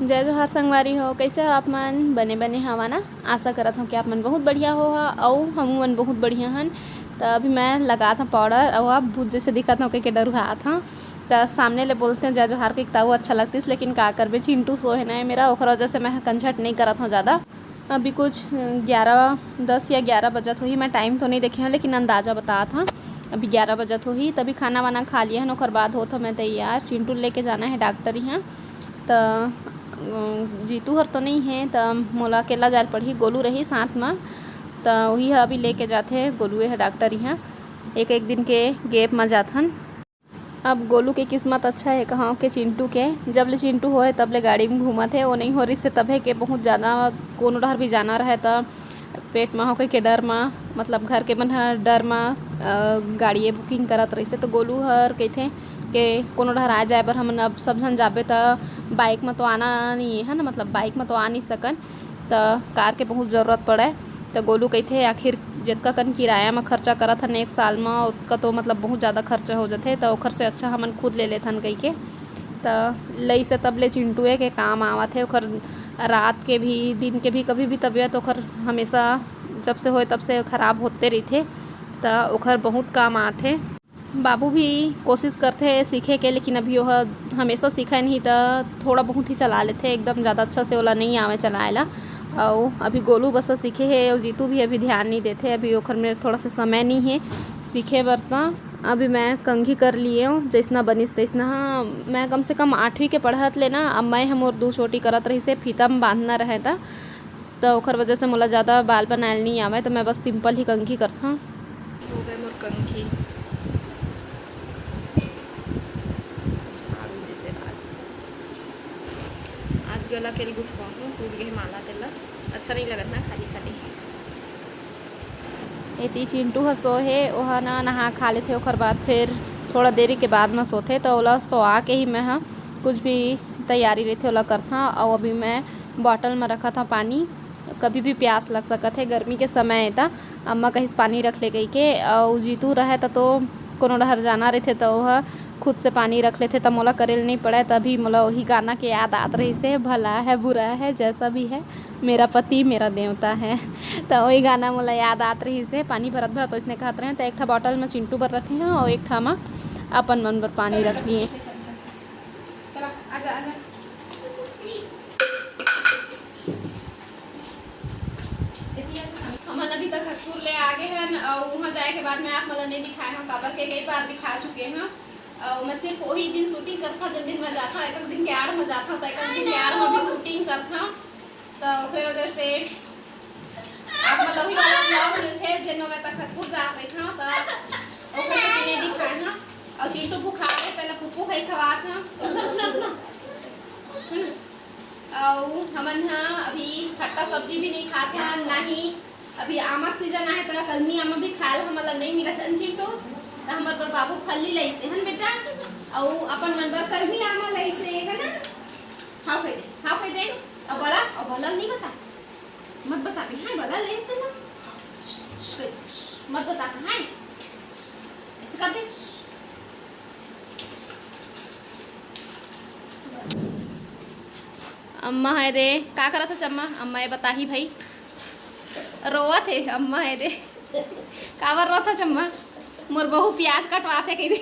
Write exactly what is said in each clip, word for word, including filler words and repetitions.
जय जोहार संगवारी हो, कइसे हो आप मन? बने बने हवा ना? आशा करत हव कि आप मन बहुत बढ़िया होहा, अउ हमू मन बहुत बढ़िया हन। त अभी मैं लगात हव पाउडर, अउ आप भूत जइसे दिखत हव कहिके डरुहात हव। त सामने ले बोलथें जय जोहार कहिके, त अउ अच्छा लगतिस, लेकिन का करबे, चिंटू सोहे ना हे मेरा, ओखर वजह से मैं ह कंझट नइ करत हव जादा। अभी कुछ ग्यारह, दस या ग्यारह बजत होही, मैं टाइम तो नइ देखे हव, लेकिन अंदाजा बतात हव, अभी ग्यारह बजत होही। तभी खाना वाना खा लिए हन, ओखर बाद होत हव मैं तैयार, चिंटू ल लेके जाना हे डॉक्टर इहाँ। त अ, जीतू हर तो नइ हे, त मोला अकेला जाए ल पड़ही, गोलू रही साथ म। त उही ह अभी लेके जाथे, गोलुए ह डॉक्टर इहाँ। एक एक दिन के गैप म जाथन। अब गोलू के किस्मत अच्छा हे, कहाँ के चिंटू के, जब ले चिंटू होए तब ले गाड़ी म घूमत हे। वो नइ हो रिस हे तभे के बहुत ज़्यादा कोनो डहर भी जाना रहे त पेट म हो कहिके डर म, मतलब घर के मन ह डर म, अ, गाड़िए बुकिंग करत रहिसे। त गोलू हर कहिथे के कोनो डहर आए जाए बर हमन अब सब झन जाबे त बाइक म तो आना नइ हे ना, मतलब बाइक म तो आ नइ सकन, त कार के बहुत जरूरत पड़े। त गोलू कहिथे आखिर जतका कन किराया म खर्चा करत हन एक साल म, ओतका तो मतलब बहुत ज़्यादा खर्चा हो जथे, त ओखर से अच्छा हमन खुद ले लेथन कहिके। त लइसे तब ले चिंटुए के काम आवत हे, ओखर रात के भी, दिन के भी, कभी भी तबीयत ओखर हमेशा, जब से होए तब से खराब होते रहिथे, त ओखर बहुत काम आथे। बाबू भी कोशिश करथे सीखे के, लेकिन अभी ओह हमेशा सीखे नहीं, त थोड़ा बहुत ही चला लेथे, एकदम ज़्यादा अच्छा से ओला नहीं आवे चलाए ला। अउ अभी गोलू बस सीखे हे, अउ जीतू भी अभी ध्यान नहीं देथे, अभी ओखर मेर थोड़ा सा समय नहीं हे सीखे बर। त अभी मैं कंघी कर लिए हूँ, जैसना बनिस तैसना। हाँ, मैं कम से कम आठवीं के पढ़त ले ना, अब मैं ह मोर दू चोटी करत रहिसे, फीता म बांधना रहे त, त ओखर वजह से मोला ज़्यादा बाल बनाए ल नहीं आवे, त मैं बस सिंपल ही कंघी करथौं। हो गए मोर कंघी। झाड़ू जैसे बाल। आज गला के ल गुथवा हूँ, टूट गए माला तेला, अच्छा नहीं लगत ना खाली खाली। एती चिंटू ह सो हे, ओहा ना नहा खा लेथे, ओखर बाद फिर थोड़ा देरी के बाद म सोथे, त ओला सोआ के ही मैं ह कुछ भी तैयारी रहिथे ओला करथौं। अउ अभी मैं बॉटल म रखत हौं पानी, कभी भी प्यास लग सकत हे, गर्मी के समय ए त। अम्मा कहिस पानी रख ले कहिके, अउ जीतू रहय त तो कोनो डहर जाना रहिथे त ओह खुद से पानी रख लेथे, त मोला करे ल नइ पड़य। तभी मोला ओही गाना के याद आत रहिस हे, भला है बुरा है जैसा भी है, मेरा पति मेरा देवता है। त ओही गाना मोला याद आत रहिस हे। पानी भरत भरत ओइसने कहत रहें, त एक ठा बॉटल म चिंटू बर रखे हौं अउ एक ठा म अपन मन बर पानी रख लिए। चला, आजा, आजा। हमन अभी तक खतपुर ले आ गे हन, अउ उहाँ जाए के बाद मैं आप मन ल नइ दिखाए हौं, काबर के कई बार दिखा चुके हौं। अउ मैं सिर्फ वही दिन शूटिंग करथौं, जन दिन मैं जाथौं, एक दिन के आड़ में जाथौं, त एक दिन के आड़ में भी शूटिंग करथौं, त ओकरे वजह से आप मन ल वही वाला vlog मिलथे, जेन में मैं तखतपुर जात रहिथौं, त ओकर से नइ दिखाए हौं। अउ चिंटू भुखा गे, तेला पुप्पू खाई खवात हौं। हम्म। अउ हमन ह अभी खट्टा सब्जी भी नइ खात हन, ना ही अभी आमा के सीजन आहे, त कलमी आमा भी खाए ल हमन ल नइ मिलत हन चिंटू। त हमर बर बाबू फल्ली लइसे हन बेटा, अउ अपन मन बर कलमी आमा लइसे, है ना? हाव कहि दे, हाव कहि दे। अब बोला, अब बोला ल नइ बता। मत बता बे, हाँ, बोला ले तो ना। मत बता, हाँ। ऐसे कर दे। अम्मा हे दे, का करत हच अम्मा? अम्मा ये बताही भाई, रोवत हे अम्मा हे दे। काबर रोवत हच अम्मा? मोर बहू प्याज कटवात हे कहि दे।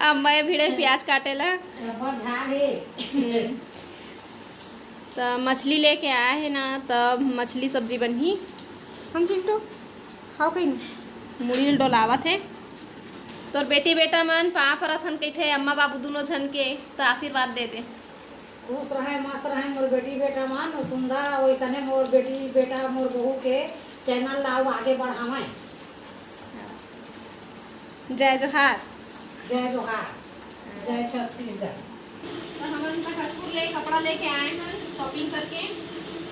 अम्मा ये भिड़े प्याज काटे ला। रबर झाड़ हे। हम्म। त मछली लेके आए हे ना, त मछली सब्जी बनही। हम चिंटू, हाव कहीं मुड़ी ल डोलावत हे। तोर बेटी बेटा मन पाँव परत हन कहिथे, अम्मा बाबू दुनों झन के, त आशीर्वाद दे दे। खुश रहे, मस्त रहे मोर बेटी बेटा मन, सुंदर वैसने मोर बेटी बेटा मोर बहू के चैनल ला अउ आगे बढ़ावय। जय जोहार। जय जोहार। जय छत्तीसगढ़। त हमन तखतपुर ले कपड़ा लेके आए हन शॉपिंग करके।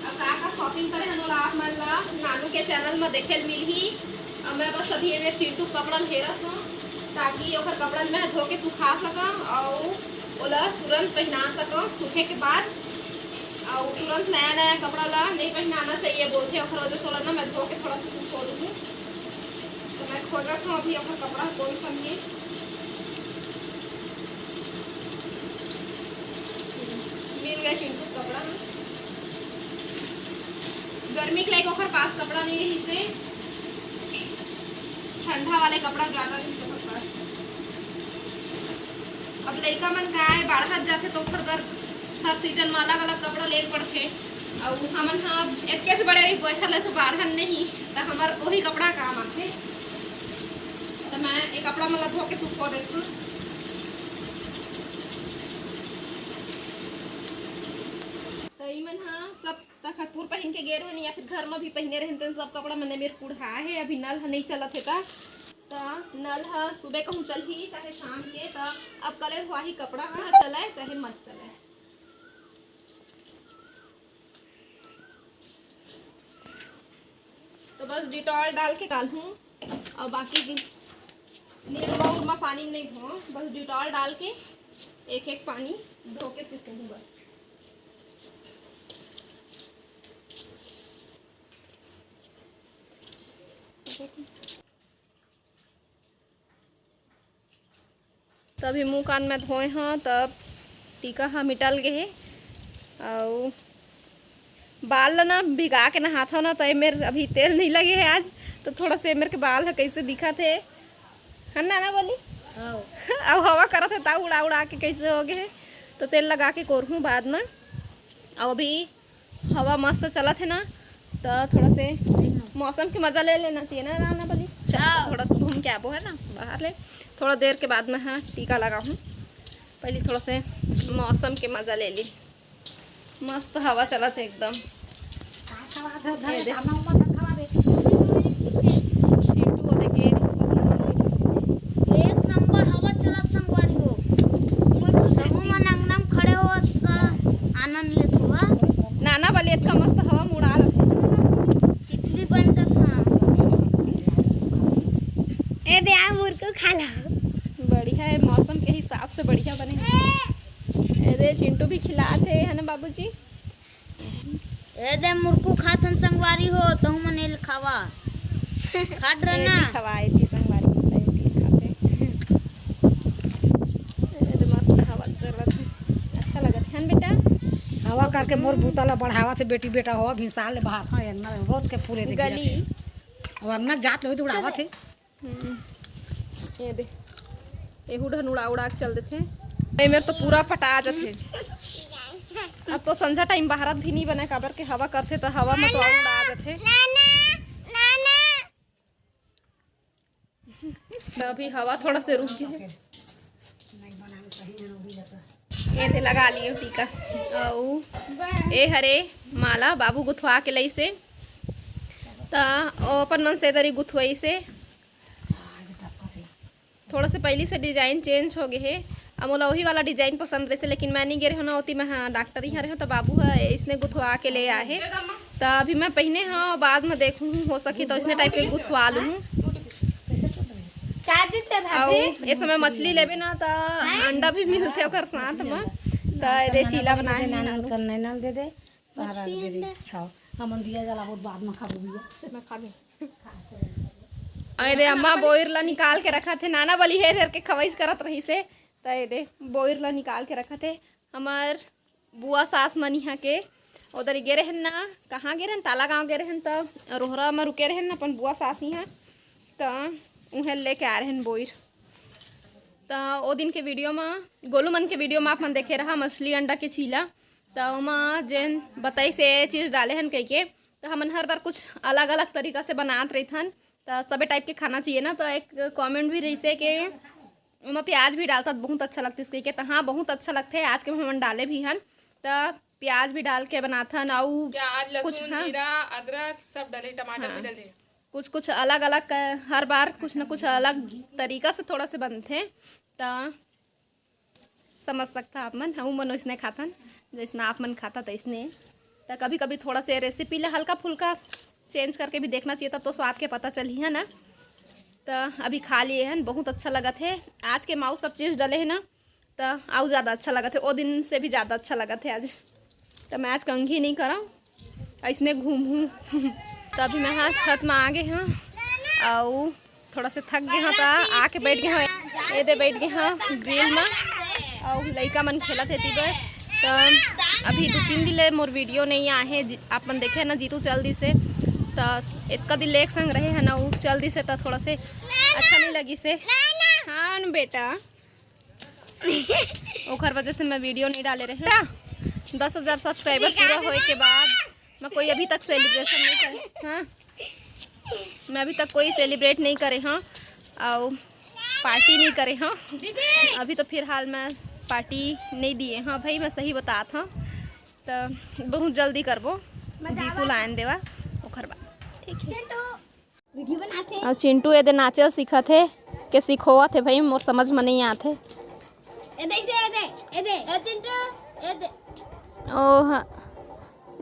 अब का का शॉपिंग करे हन ओला आप मन ला नानू के चैनल म देखे ल मिलही। अब मैं बस अभी एमे चिंटू के कपड़ा ल हेरत हौं, ताकि ओखर कपड़ा ल मैं धो के सुखा सकौं अउ ओला तुरंत पहिना सकौं सूखे के बाद। अउ तुरंत नया नया कपड़ा ला नइ पहिनाना चाहिए बोलथे, ओखर वजह से ओला ना मैं धो के थोड़ा सा सुखो दूँ। त मैं खोजत हौं अभी ओखर कपड़ा कोन सन हे। चिंटू कपड़ा, गर्मी के लायक ओकर पास कपड़ा नहीं रहिसे, ठंडा वाले कपड़ा ज्यादा रहिसे ओकर पास। अब लइका मन का आए, बाढ़त जाथे तो ओकर बर हर सीजन में अलग-अलग कपड़ा ले पड़थे। अउ हमन ह अब एतकेच बड़े रही, ओखर ले तो बाढ़न नहीं, त हमर ओही कपड़ा काम आथे। त मैं ए कपड़ा मन ला धो के सुखो देथों। त इमन ह सब तखतपुर पहिन के गे रहन या फिर घर म भी पहिने रहन, तेन सब कपड़ा मन मेर कुढ़ा हे। अभी नल ह नइ चलत हे त, त नल ह सुबह कहूँ चलही चाहे शाम के, त अब कले धोआही कपड़ा ह, चलय चाहे मत चलय। तो बस Dettol डाल के डालहूँ, और बाकी निरमा उरमा पानी में नहीं धोऊँ, बस Dettol डाल के एक एक पानी धो के सुखूँ बस। तभी मुँह कान में धोए हव, तब टीका ह मिटल गे हे। अउ बाल ल ना भिगा के नहाथव ना, त एमेर अभी तेल नहीं लगे हे आज, तो थोड़ा से एमेर के बाल ह कैसे दिखत हे, है ना, ना बोली? अउ हवा करत हे, ता उड़ा उड़ा के कैसे हो गए हे, तो तेल लगा के कोरहूँ बाद में। अउ अभी हवा मस्त चलत हे ना, त थोड़ा से मौसम के मजा ले लेना चाहिए ना, ना, ना बोली? चल, हाँ। थोड़ा से घूम के आबो है ना बाहर ले, थोड़ा देर के बाद में, हाँ, टीका लगाहूँ। पहले थोड़ा से मौसम के मजा ले ली, मस्त हवा चलत हे एकदम। ये दे। चिंटू वो देखे, एक नंबर हवा चलत संगवारी हो। तहु मन अंगना में खड़े हो, त आनंद लेत हो, हाँ? नाना बले एतका मस्त हवा में उड़ा देथे। तितली बनत था। ए दे, आ मुरकू खा ला। बढ़िया है, मौसम के हिसाब से बढ़िया बने। ए दे, चिंटू भी खिलात हे, है ना बाबूजी? ए दे, मुरकू खाथन संगवारी हो, तहु मन एल खावा। खात ए रहना। दी खवा, ए दी संगवारी, ए दी खाते। ए दे, मस्त हवा चलत हे। अच्छा लगत हे, है ना बेटा? हवा करके मोर बूता ला बढ़ावत हे बेटी बेटा हो, अभी साल ले बाहर, हाँ, अंगना रोज के पूरे दे गली। गिरत हे। अउ अंगना जात लोग उड़ावत हे। हम्म, ये दे, एहू डहन उड़ा उड़ा के चल देथे। ए मेर तो पूरा पटा जाथे। अब तो संझा टाइम बाहरत भी नहीं बने, काबर के हवा करथे त हवा में तो अउ उड़ा जाथे। त अभी हवा थोड़ा से रुक गए। ये दे लगा लियो टीका। अउ ए हरे माला बाबू गुथवा के लइसे, त ओ अपन मन से दरी गुथवइसे। थोड़ा से पहली से डिजाइन चेंज हो गए हे। अब मोला वही वाला डिजाइन पसंद रहिसे, लेकिन मैं नहीं गे रहे ना ओती, मैं हाँ डॉक्टर यहाँ रहे, तो बाबू ह इसने गुथवा के ले आए हे। त अभी मैं पहने हाँ, बाद में देखूँ, हो सकी तो इसने टाइप के गुथवा लूँ। का जीते अउ भाभी? ए समय मछली लेबे ना, त अंडा भी मिलथे ओकर साथ में। त ए दे चीला बनाए हे नानू। नैनल दे दे। तारा मछली गिरी। अंडा। हाँ, हमन दिया जलाबो, बाद में खाबो भैया। मैं खा ले। अउ ए दे अम्मा बोइर ला निकाल के रखत हे, नाना बली हेर हेर के खवाइश करत रहिसे। त ए दे बोइर ला निकाल के रखत हे। हमर बुआ सास मन इहाँ के उधर गे रहन ना, कहाँ गे रहन, ताला गाँव गे रहन, त रोहरा में रुके रहन ना अपन बुआ सास इहाँ, त उहें लेके आ रहन बोइर। त ओ दिन के वीडियो में, गोलू मन के वीडियो में आप मन देखे रहा मछली अंडा के चीला, त ओमा जेन बताइसे चीज डाले हन कहिके, त हमन हर बार कुछ अलग अलग तरीका से बनात रहिथन। त सबे टाइप के खाना चाहिए ना, त एक कमेंट भी रहिसे के ओमा प्याज भी डालता त बहुत अच्छा लगतिस कहिके। त हाँ, बहुत अच्छा लगथे। आज के हमन डाले भी हन, त प्याज भी डाल के बनाथन। अउ प्याज, कुछ, लहसुन, हाँ। जीरा, अदरक सब डले, टमाटर भी, हाँ, डले। कुछ कुछ अलग अलग, हर बार कुछ न कुछ अलग तरीका से थोड़ा से बनथे। त समझ सकता आप मन, हमू मन वैसने खाथन जैसना आप मन खाता तैसने। त कभी कभी थोड़ा से रेसिपी ला हल्का फुल्का चेंज करके भी देखना चाहिए, तब तो स्वाद के पता चलही, है ना। त अभी खा लिए हन, बहुत अच्छा लगत हे। आज के माऊ सब चीज डले हे ना, त अउ ज़्यादा अच्छा लगत हे, ओ दिन से भी ज़्यादा अच्छा लगत हे आज। त मैं आज कंघी नहीं करव, ऐसने घूमहूँ। त अभी मैं हा छत में आ गे हव, अउ थोड़ा से थक गे हव, त आके बैठ गे हव, ए दे बैठ गे हव ग्रिल में, अउ लइका मन खेलत हे एती बर। त अभी दू तीन दिन ले मोर वीडियो नहीं आए हे। जी-, आप मन देखे ना, जीतू चल दिस हे, त एतका दिन ले एक संग रहे हे ना, उ चल दिस हे, त थोड़ा से अच्छा नहीं लगिस हे। हाँ न बेटा, ओखर वजह से मैं वीडियो नहीं डाले रहे। दस हजार सब्सक्राइबर पूरा होए के बाद मैं कोई अभी तक सेलिब्रेशन नहीं करे। हाँ, मैं अभी तक कोई सेलिब्रेट नहीं करे हँव, अउ पार्टी नहीं करे हँव। अभी तो फिलहाल मैं पार्टी नहीं दिए हँव भाई, मैं सही बतात हँव। त बहुत जल्दी करबो, जीतू ला आन देवा, ओखर बाद। ठीक है। चिंटू वीडियो बनाथे। अउ चिंटू एदे नाचे ल सीखत हे, के सिखोवत हे भाई, मोर समझ म नहीं आत हे। एदे, एदे, एदे। ए चिंटू, एदे। ओ हाँ,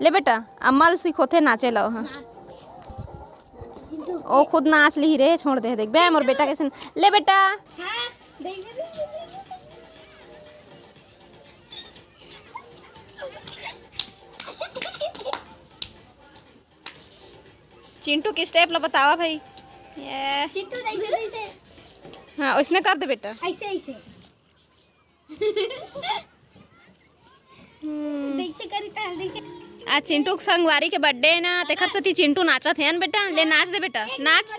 ले बेटा, अम्मा ल सिखोथे नाचे ल। हाँ, ओ खुद नाच लिही रे, छोड़ दे। देख बे, मोर बेटा कैसे न-, ले बेटा। हाँ, दे, दे, दे, दे, दे। चिंटू के स्टेप ला बतावा भाई। ये। चिंटू जैसे, जैसे। हाँ, उसने कर दे बेटा। ऐसे, ऐसे। हम्म। जैसे करी था, जैसे। आज चिंटू के संगवारी के बर्थडे हे ना, तेखर सेती चिंटू नाचत हे न बेटा। ले नाच दे बेटा, नाच।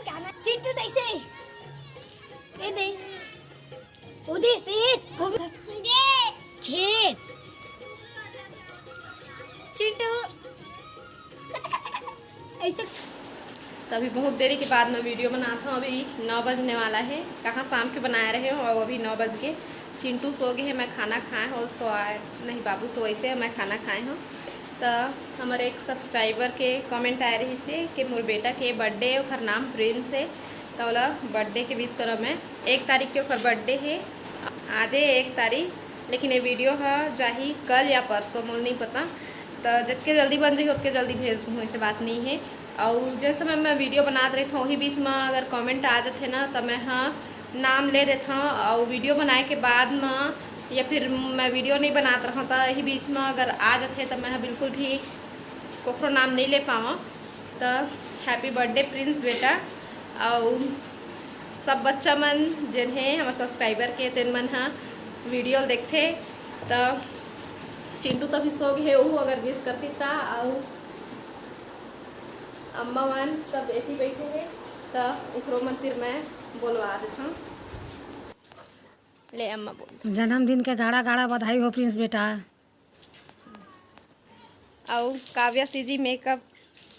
चिंटू जैसे। ये दे। उधर से। छेद। चिंटू। ऐसे। तभी बहुत देरी के बाद मैं वीडियो बनात हँव। अभी नौ बजने वाला हे। कहाँ शाम के बनाए रहे हँव अउ अभी नौ बज गे। चिंटू सो गे हे, मैं खाना खाए हँव, सोए नहीं बाबू सोइस हे, मैं खाना खाए हँव। त हमर एक सब्सक्राइबर के कमेंट आए रहिस हे कि मोर बेटा के बर्थडे, ओखर नाम प्रिंस हे, त ओला बर्थडे के विश करो। मैं एक तारीख के ओखर बर्थडे हे, आजे एक तारीख, लेकिन ये वीडियो ह जाही कल या परसों, मोला नहीं पता। त जतके जल्दी बन जाही, ओतके जल्दी भेज दूँ, ऐसे बात नहीं है। अउ जेन समय मैं वीडियो बनात रहिथौं, वही बीच में अगर कमेंट आ जाथे ना, त मैं ह नाम ले देथौं। अउ वीडियो बनाए के बाद में या फिर मैं वीडियो नहीं बनात रहौं, त यही बीच में अगर आ जाथे, त मैं ह बिल्कुल भी कोखरो नाम नहीं ले पावौं। त हैप्पी बर्थडे प्रिंस बेटा। अउ सब बच्चा मन जेन हे हमर सब्सक्राइबर के, तेन मन ह वीडियो ल देखथे। त चिंटू तभी सो गे हे, ओहू अगर विश करती त। अउ अम्मा मन सब एती बैठे हे, त उखरो मन तीर मैं बोलवा देथौं। ले अम्मा बोल। जन्मदिन के गाड़ा गाड़ा बधाई हो प्रिंस बेटा। अउ Kavya CG makeup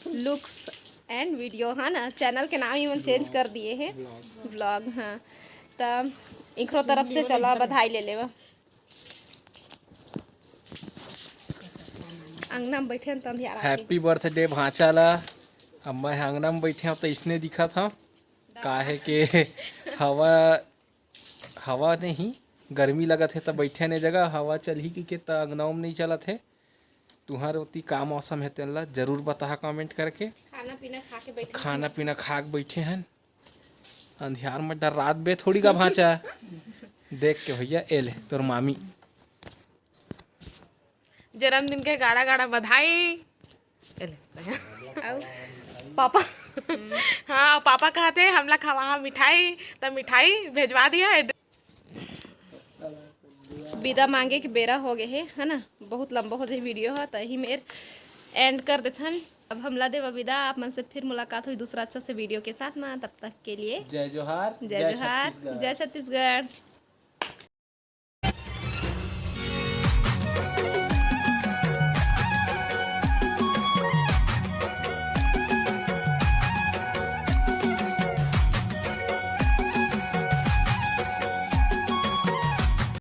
looks and video, है ना, चैनल के नाम ही मन चेंज कर दिए हैं, व्लॉग, हाँ। त इखरो तरफ से चला बधाई ले लेवा। अंगना में बैठे हैं त अंधियारा। हैप्पी बर्थडे भांचा ला। अब मैं अंगना में बैठे हौं त इसने दिखत हौं, काहे के हवा हवा नहीं, गर्मी लगत हे त बइठे ने जगह, हवा चलही कहिके त अंगनऊ म नइ चलत हे। तुंहर ओती का मौसम हे तेन ला जरूर बताहा comment करके। खाना पीना खा के बैठे खाना हन। पीना खा के बइठे हन। अंधियार म डर्रात बे थोड़ी का भांचा। देख के भइया, ए ले तोर मामी। जन्मदिन के गाड़ा गाड़ा बधाई। ए ले, अउ पापा। हाँ, पापा कहत हे हमला खवाहा मिठाई, त मिठाई भेजवा दिया। एड्रेस विदा मांगे के बेरा हो गे हे, है ना? बहुत लंबा हो जाही वीडियो ह, त एही मेर end कर देथन। अब हमला देवा विदा, आप मन से फिर मुलाकात होही दूसरा अच्छा से वीडियो के साथ में। तब तक के लिए जय जोहार, जय जय जोहार, छत्तीसगढ़। जय छत्तीसगढ़।